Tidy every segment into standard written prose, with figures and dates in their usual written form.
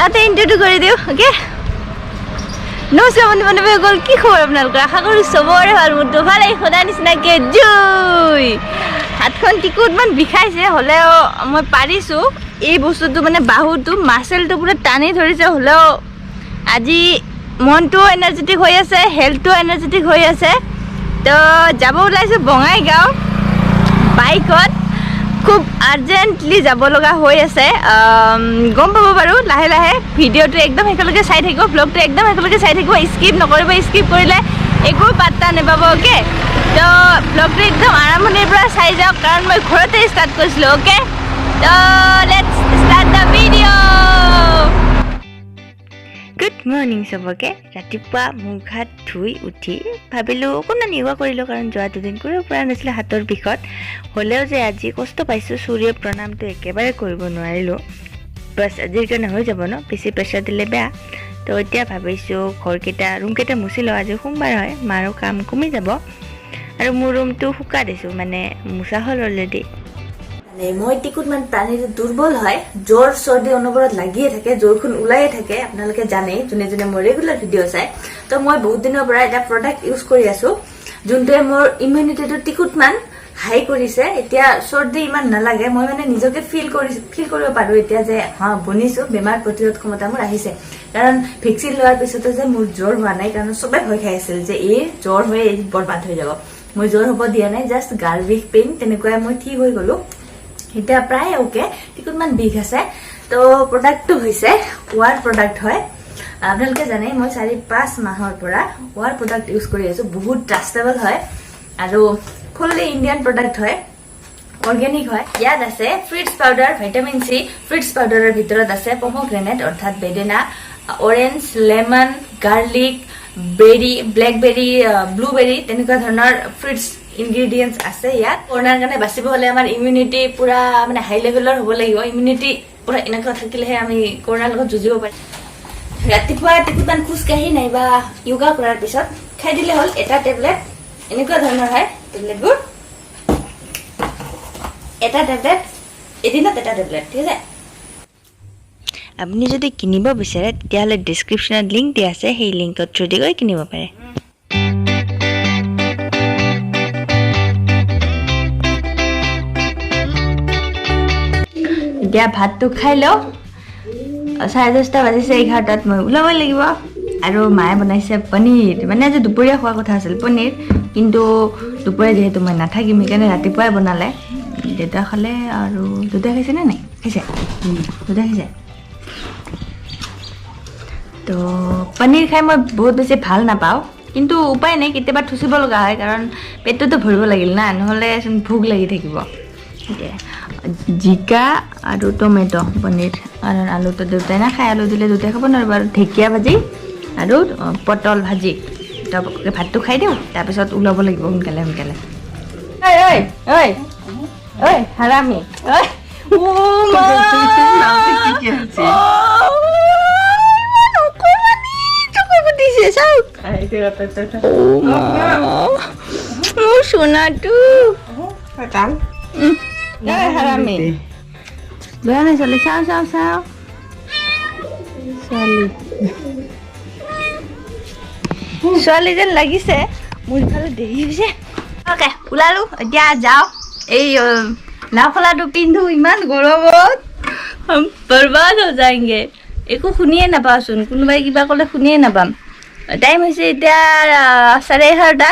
আগতে ইণ্টাৰভিউ কৰি দিওঁ। অ'কে, নমস্কাৰ বন্ধু বান্ধৱীসকল, কি খবৰ আপোনালোকৰ? আশা কৰোঁ চবৰে ভাল, মোৰতো ভালেই। সদায় নিচিনাকৈ জুই হাতখন টিকুটমান বিষাইছে, হ'লেও মই পাৰিছোঁ। এই বস্তুটো মানে বাহুটো মাচেলটো পূৰা টানি ধৰিছে, হ'লেও আজি মনটোও এনাৰ্জেটিক হৈ আছে, হেল্থটোও এনাৰ্জেটিক হৈ আছে। তো যাব ওলাইছোঁ বঙাইগাঁও বাইকত, খুব আৰ্জেণ্টলি যাব লগা হৈ আছে। গম পাব বাৰু লাহে লাহে। ভিডিঅ'টো একদম শেষলৈকে চাই থাকিব, ব্লগটো একদম শেষলৈকে চাই থাকিব, স্কিপ নকৰিব। স্কিপ কৰিলে একো পাত্তা নাপাব। অ'কে, তো ব্লগটো একদম আৰম্ভণিৰ পৰা চাই যাওক, কাৰণ মই ঘৰতে ষ্টাৰ্ট কৰিছিলোঁ। অ'কে, তো let's start the video. Good morning চবকে। ৰাতিপুৱা মুখ হাত ধুই উঠি ভাবিলোঁ অকণমান য়োগা কৰিলোঁ, কাৰণ যোৱা দুদিন কৰিব পৰা নাছিলোঁ হাতৰ বিষত। হ'লেও যে আজি কষ্ট পাইছোঁ, সূৰ্য প্ৰণামটো একেবাৰে কৰিব নোৱাৰিলোঁ। বাছ আজিৰ কাৰণে হৈ যাব ন, বেছি প্ৰেছাৰ দিলে বেয়া। তো এতিয়া ভাবিছোঁ ঘৰকেইটা ৰুমকেইটা মুচি লওঁ, আজি সোমবাৰ হয়, মাৰো কাম কমি যাব। আৰু মোৰ ৰুমটো শুকা দিছোঁ, মানে মোচা হ'ল অলৰেডি। মানে মই টিকুটমান প্ৰাণীটো দুৰ্বল হয়, জ্বৰ চৰ্দি অনবৰত লাগিয়ে থাকে, জ্বৰখন ওলায়ে থাকে, আপোনালোকে জানেই যোনে যোনে মোৰ ৰেগুলাৰ ভিডিঅ' চায়। তো মই বহুত দিনৰ পৰা এটা প্ৰডাক্ট ইউজ কৰি আছো, যোনটোৱে মোৰ ইমিউনিটিটো টিকুটমান হাই কৰিছে। এতিয়া চৰ্দি ইমান নালাগে, মই মানে নিজকে ফিল কৰিব পাৰো এতিয়া যে হা বনিছো, বেমাৰ প্ৰতিৰোধ ক্ষমতা মোৰ আহিছে। কাৰণ ভেকচিন লোৱাৰ পিছতো যে মোৰ জ্বৰ হোৱা নাই, কাৰণ চবে ভয় খাই আছিল যে এই জ্বৰ হৈ এই বৰবাদ হৈ যাব। মই জ্বৰ হ'ব দিয়া নাই, জাষ্ট গাৰ বিষ, পেইন তেনেকুৱাই মই ঠিক হৈ গলো। এতিয়া প্ৰায় অ'কে, টিকুটমান বিষ আছে। তো প্ৰডাক্টটো হৈছে ৱাৰ প্ৰডাক্ট হয়। আপোনালোকে জানে মই 4-5 মাহৰ পৰা ৱাৰ প্ৰডাক্ট ইউজ কৰি আছো, বহুত ট্ৰাষ্টেবল হয় আৰু ফুল্লি ইণ্ডিয়ান প্ৰডাক্ট হয়, অৰ্গেনিক হয়। ইয়াত আছে fruits powder, vitamin C. Fruits পাউডাৰৰ ভিতৰত আছে পমগ্ৰেনেট অৰ্থাৎ বেদেনা, orange, lemon, garlic, berry, blackberry, blueberry, তেনেকুৱা ধৰণৰ ফ্ৰুটছ ইনগ্ৰিডিয়েণ্টছ আছে ইয়াত। কৰোণাৰ কাৰণে বাচিব হ'লে আমাৰ ইমিউনিটি পুৰা মানে হাই লেভেলৰ হ'ব লাগিব। ইমিউনিটি পুৰা এনেকুৱা থাকিলেহে আমি কৰোণাৰ লগত যুঁজিব পাৰিম। ৰাতিপুৱা টিকুটমান খোজকাঢ়ি নাইবা য়োগা কৰাৰ পিছত খাই দিলে হ'ল এটা টেবলেট। এনেকুৱা ধৰণৰ হয় টেবলেটবোৰ, এটা টেবলেট এদিনত এটা টেবলেট, ঠিক আছে। আপুনি যদি কিনিব বিচাৰে তেতিয়াহ'লে ডিছক্ৰিপশ্যনত লিংক দিয়া আছে, সেই লিংকত থ্ৰু দি গৈ কিনিব পাৰে। এতিয়া ভাতটো খাই লওঁ। 10:30 বাজিছে, 11টাত মই ওলাবই লাগিব। আৰু মায়ে বনাইছে পনীৰ, মানে আজি দুপৰীয়া খোৱা কথা আছিল পনীৰ, কিন্তু দুপৰীয়া যিহেতু মই নাথাকিম সেইকাৰণে ৰাতিপুৱাই বনালে। দেউতা খালে আৰু দেউতাই খাইছেনে নাই? খাইছে, দেউতাই খাইছে। তো পনীৰ খাই মই বহুত বেছি ভাল নাপাওঁ, কিন্তু উপায় নাই, কেতিয়াবা থুচিব লগা হয়, কাৰণ পেটটোতো ভৰিব লাগিল না, নহ'লেচোন ভোক লাগি থাকিব। এতিয়া জিকা আৰু টমেট' পনীৰ, কাৰণ আলুটো দেউতাই নাখায়, আলু দিলে দেউতাই খাব নোৱাৰিব। আৰু ঢেকীয়া ভাজি আৰু পটল ভাজি। তো ভাতটো খাই দিওঁ, তাৰপিছত ওলাব লাগিব সোনকালে সোনকালে। ঐ ঐ ঐ ঐ হাৰামি ঐ, মোৰ সোণাটো হাৰামি বেয়া নাই। ছোৱালী চাওঁ চাওঁ চাওঁ, ছোৱালী ছোৱালী যেন লাগিছে মোৰ, ইফালে দেৰি হৈছে। অ'কে, ওলালো, এতিয়া যাওঁ। এই নাওখলাটো পিন্ধো, ইমান গৰমত বৰবাদ হৈ যায়গে। একো শুনিয়ে নাপাওঁচোন, কোনোবাই কিবা ক'লে শুনিয়ে নাপাম। টাইম হৈছে এতিয়া 11:30।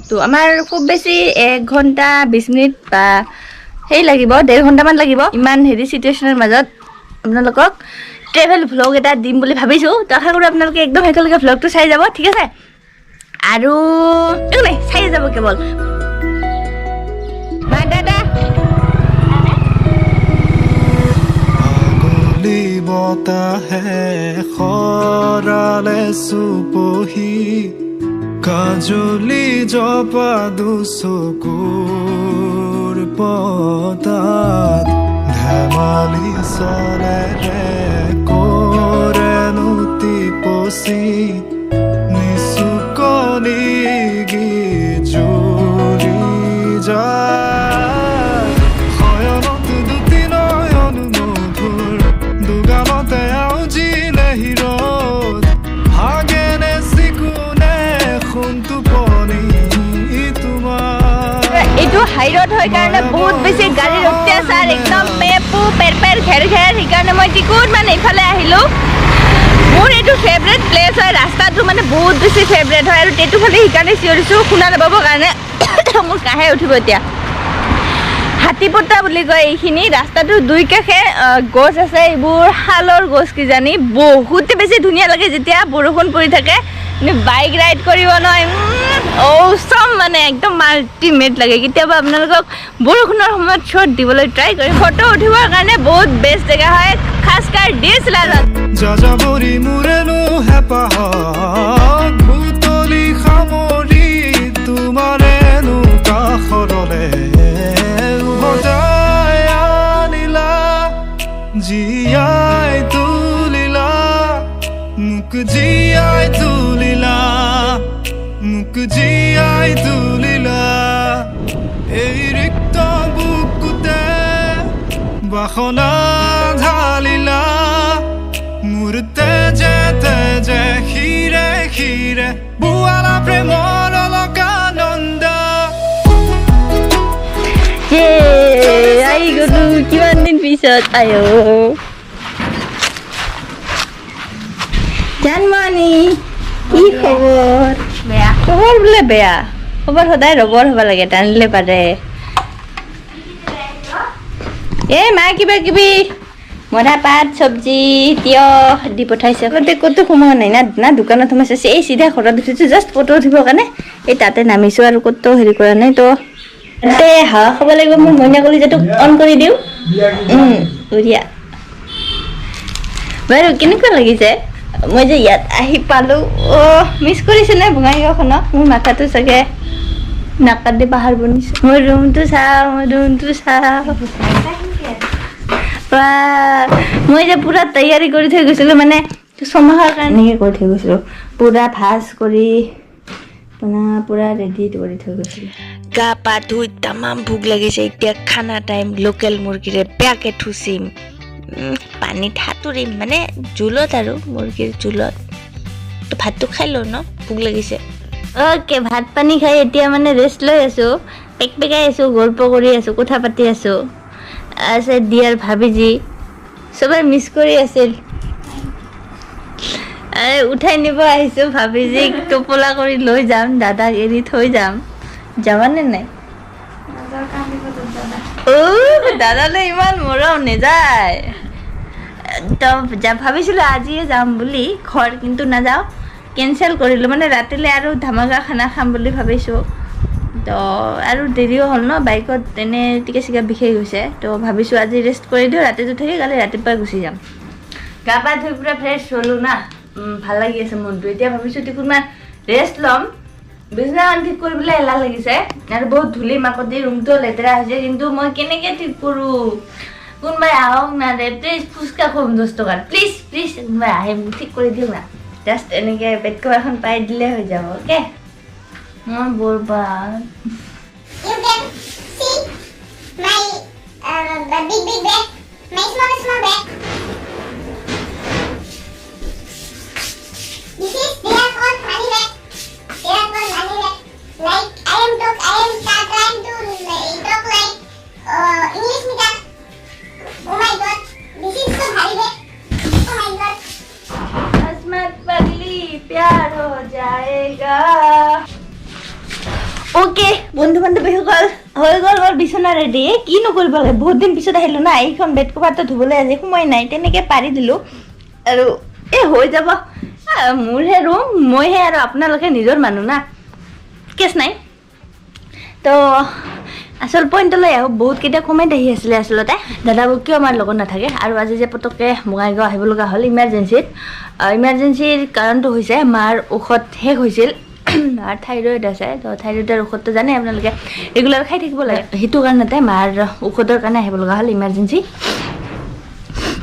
তো আমাৰ খুব বেছি 1 ঘণ্টা 20 মিনিট বা সেই লাগিব, 1.5 ঘণ্টামান লাগিব। ইমান হেৰি চিটুৱেশ্যনৰ মাজত আপোনালোকক ট্ৰেভেল ভ্লগ এটা দিম বুলি ভাবিছোঁ। তো আশা কৰোঁ আপোনালোকে একদম শেষলৈকে ভ্লগটো চাই যাব, ঠিক আছে? আৰু একো নাই, চাই যাব কেৱল। বাই দাদা। বতাহে সৰালে চুপহি, কাজলি জপা দুচকুৰ পতাত, ধেমালি চলেৰে কৰে টিপচি, নিচুকনি গীত জুৰি যায়। শয়নত দুটি নয়ন মধুৰ, দুগালতে আউজিলে। হাই ৰোড হয় কাৰণে বহুত বেছি গাড়ীৰ অত্যাচাৰ, একদম পেপু পেৰ পেৰ ঘেৰ ঘেৰ। সেইকাৰণে মই টিকুটমান এইফালে আহিলোঁ। মোৰ এইটো ফেভৰেট প্লেচ হয়, ৰাস্তাটো মানে বহুত বেছি ফেভৰেট হয়। আৰু টেটুফালে সেইকাৰণে চিঞৰিছোঁ শুনা নাপাবৰ কাৰণে। মোৰ কাহে উঠিব এতিয়া। হাতীপতা বুলি কয় এইখিনি ৰাস্তাটোৰ দুই কাষে গছ আছে, এইবোৰ শালৰ গছ কিজানি। বহুতে বেছি ধুনীয়া লাগে যেতিয়া বৰষুণ পৰি থাকে, বাইক ৰাইড কৰিব নহয়, অ'চম, মানে একদম আল্টিমেট লাগে। কেতিয়াবা আপোনালোকক বৰষুণৰ সময়ত শ্বট দিবলৈ ট্ৰাই কৰিম। ফটো উঠিবৰ কাৰণে বহুত বেষ্ট জেগা হয়, খাছকাৰ ডিএছএলআৰত। যাযাবৰী মোৰেনো হেঁপাহত বুটলি সামৰি তোমাৰেনো কাষৰলে উভতাই আনিলা, জীয়াই তুলিলা মোক, জীয়াই তুলিলা মোক, জীয়াই তুলিলা। এই ৰিক্ত বুকুতে বাসনা ঢালিলা, মোৰ তেজে তেজে শিৰে শিৰে বোৱালা প্ৰেমৰ অলকানন্দা। আহি গলো কিমান দিন পিছত। আয়ো জানমণি, কি খবৰ? বেয়া। খবৰ বোলে বেয়া। খবৰ সদায় ৰবৰ হ'ব লাগে, টানিলে পাৰে। এই মা কিবা কিবি মৰা পাত, চব্জি, তিয়হ দি পঠাইছে। আগতে ক'তো সোমোৱা নাই না, না দোকানত সোমাইছে, এই চিধা ঘৰত উঠিছোঁ জাষ্ট ফটো উঠিবৰ কাৰণে। এই তাতে নামিছোঁ আৰু ক'তো হেৰি কৰা নাই। তো তাতে হাৱা খাব লাগিব। মোৰ মইনা কলিজাটোক অন কৰি দিওঁ। বঢ়িয়া। বাৰু কেনেকুৱা লাগিছে মই যে ইয়াত আহি পালোঁ? অ' মিছ কৰিছেনে বঙাইগাঁওখনক? মোৰ মাথাটো চাগে নাকাদি পাহাৰ বনিছে। মোৰ ৰুমটো চাওঁ, মোৰ ৰুমটো চাওঁ। বা মই যে পূৰা তৈয়াৰী কৰি থৈ গৈছিলোঁ, মানে ছমাহৰ কাৰণে এনেকৈ কৰি থৈ গৈছিলোঁ, পূৰা ভাজ কৰি পূৰা ৰেডি কৰি থৈ গৈছিলোঁ। গা পা ধুই তামাম ভোক লাগিছে। এতিয়া খানা টাইম। লোকেল মুৰ্গীৰে বেয়াকে ঠুচিম, পানীত সাঁতুৰিম, মানে জোলত আৰু মুৰ্গীৰ জোলত। তো ভাতটো খাই লওঁ ন, ভোক লাগিছে। অ'কে, ভাত পানী খাই এতিয়া মানে ৰেষ্ট লৈ আছোঁ, পেক পেকাই আছোঁ, গল্প কৰি আছোঁ, কথা পাতি আছোঁ। আছে দিয়াৰ ভাবিজি চবে মিছ কৰি আছিল। এই উঠাই নিব আহিছোঁ ভাবিজিক, টোপোলা কৰি লৈ যাম, দাদাক এৰি থৈ যাম। যাবানে নাই? অ' দাদালৈ ইমান মৰম, নেযায়। তো ভাবিছিলোঁ আজিয়ে যাম বুলি ঘৰ, কিন্তু নাযাওঁ, কেঞ্চেল কৰিলোঁ। মানে ৰাতিলৈ আৰু ধামাকা খানা খাম বুলি ভাবিছোঁ। তো আৰু দেৰিও হ'ল ন, বাইকত এনে টিকা চিকা বিষাই গৈছে। তো ভাবিছোঁ আজি ৰেষ্ট কৰি দিওঁ, ৰাতিটো থাকি কালি ৰাতিপুৱাই গুচি যাম। গা পা ধুই পূৰা ফ্ৰেছ হ'লোঁ না, ভাল লাগি আছে মনটো। এতিয়া ভাবিছোঁ টিকুটমান ৰেষ্ট ল'ম। বিছনাখন ঠিক কৰিবলৈ এলাহ লাগিছে আৰু বহুত ধূলি মাকতি, ৰুমটো লেতেৰা হৈছে। কিন্তু মই কেনেকৈ ঠিক কৰোঁ? কোনোবাই আহক না দে প্লিজ, ফুচকা খুৱাম 10 টকাৰ। প্লিজ প্লিজ, কোনোবাই আহে মোক ঠিক কৰি দিয়ক না। জাষ্ট এনেকৈ বেড কভাৰখন পাই দিলে হৈ যাব। অ'কে, মই বৰবাদ। You can see my big big bag, my small small bag. This is they are called money bag. They are called money bag. Like I am talk, I am trying to talk like English meter. Oh my God, this is so heavy bag. Oh my God. किस्मत पगली प्यार हो जाएगा। Okay বন্ধু বান্ধৱীসকল, হৈ গ'ল মোৰ বিচনা ৰেডি। কিনো কৰিব লাগে, বহুত দিন পিছত আহিলোঁ না, এইখন বেড কভাৰটো ধুবলৈ আজি সময় নাই, তেনেকৈ পাৰি দিলোঁ আৰু এই হৈ যাব। মোৰহে ৰুম, মইহে আৰু আপোনালোকে নিজৰ মানুহ না, কেছ নাই। তো আচল পইণ্টলৈ আহোঁ। বহুতকেইটা কমেণ্ট আহি আছিলে আচলতে, দাদাবোৰ কিয় আমাৰ লগত নাথাকে আৰু আজি যে পটককৈ বঙাইগাঁও আহিব লগা হ'ল ইমাৰ্জেঞ্চিত। ইমাৰ্জেঞ্চিৰ কাৰণটো হৈছে মাৰ ঔষধ শেষ হৈছিল। মাৰ থাইৰইড আছে, তো থাইৰইডৰ ঔষধটো জানে আপোনালোকে, ৰেগুলাৰ খাই থাকিব লাগে। সেইটো কাৰণতে মাৰ ঔষধৰ কাৰণে আহিব লগা হ'ল ইমাৰ্জেঞ্চি,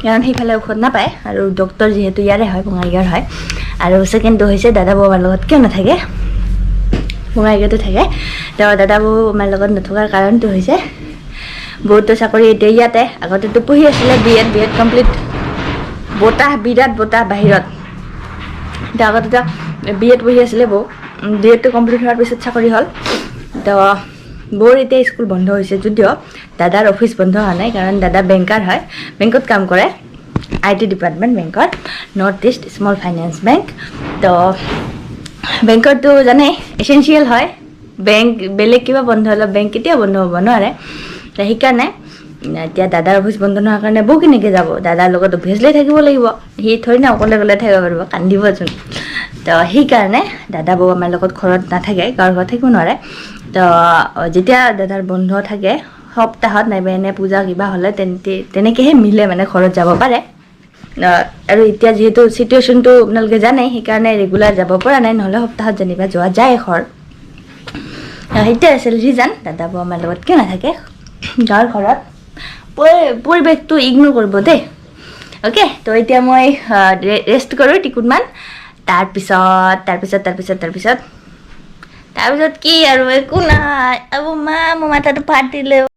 কাৰণ সেইফালে ঔষধ নাপায় আৰু ডক্তৰ যিহেতু ইয়াৰে হয়, বঙাইগাঁৱৰ হয়। আৰু ছেকেণ্ডটো হৈছে দাদা বৌ আমাৰ লগত কিয় নাথাকে, বঙাইগাঁৱতে থাকে। তেওঁ দাদা বৌ আমাৰ লগত নথকাৰ কাৰণটো হৈছে বহুতো চাকৰি এতিয়া ইয়াতে, আগতেতো পঢ়ি আছিলে B Ed, B Ed complete. বতাহ, বিৰাট বতাহ বাহিৰত। এতিয়া আগতে বি এড পঢ়ি আছিলে বৌ, বি এডটো কমপ্লিট হোৱাৰ পিছত চাকৰি হ'ল। তো বৌৰ এতিয়া স্কুল বন্ধ হৈছে যদিও দাদাৰ অফিচ বন্ধ হোৱা নাই, কাৰণ দাদা বেংকাৰ হয়, বেংকত কাম কৰে, IT department বেংকৰ, north east small finance bank. তো বেংকৰটো জানেই, এচেঞ্চিয়েল হয় বেংক। বেলেগ কিবা বন্ধ হ'লে বেংক কেতিয়াও বন্ধ হ'ব নোৱাৰে। তো সেইকাৰণে এতিয়া দাদাৰ অফিচ বন্ধ নোহোৱাৰ কাৰণে বৌ কেনেকৈ যাব? দাদাৰ লগত অভিয়াছলি থাকিব লাগিব। সি থৰি না অকলে অকলে থাকিব পাৰিব, কান্দিবচোন। তো সেইকাৰণে দাদা বৌ আমাৰ লগত ঘৰত নাথাকে, গাঁৱৰ ঘৰত থাকিব নোৱাৰে। তো যেতিয়া দাদাৰ বন্ধ থাকে সপ্তাহত নাইবা এনে পূজা কিবা হ'লে তেন্তে তেনেকৈহে মিলে, মানে ঘৰত যাব পাৰে। আৰু এতিয়া যিহেতু চিটুৱেশ্যনটো আপোনালোকে জানে, সেইকাৰণে ৰেগুলাৰ যাব পৰা নাই, নহ'লে সপ্তাহত যেনিবা যোৱা যায় ঘৰ। সেইটোৱে আছিল ৰিজন, দাদা বৌ আমাৰ লগত কিয় নাথাকে গাঁৱৰ ঘৰত। পৰিৱেশটো ইগন'ৰ কৰিব দেই। অ'কে, তো এতিয়া মই ৰেষ্ট কৰোঁ টিকুটমান। তাৰপিছত তাৰপিছত তাৰপিছত তাৰপিছত তাৰপিছত কি আৰু একো নাই। আৰু মা, মোৰ মাথাটো ফাটিলে।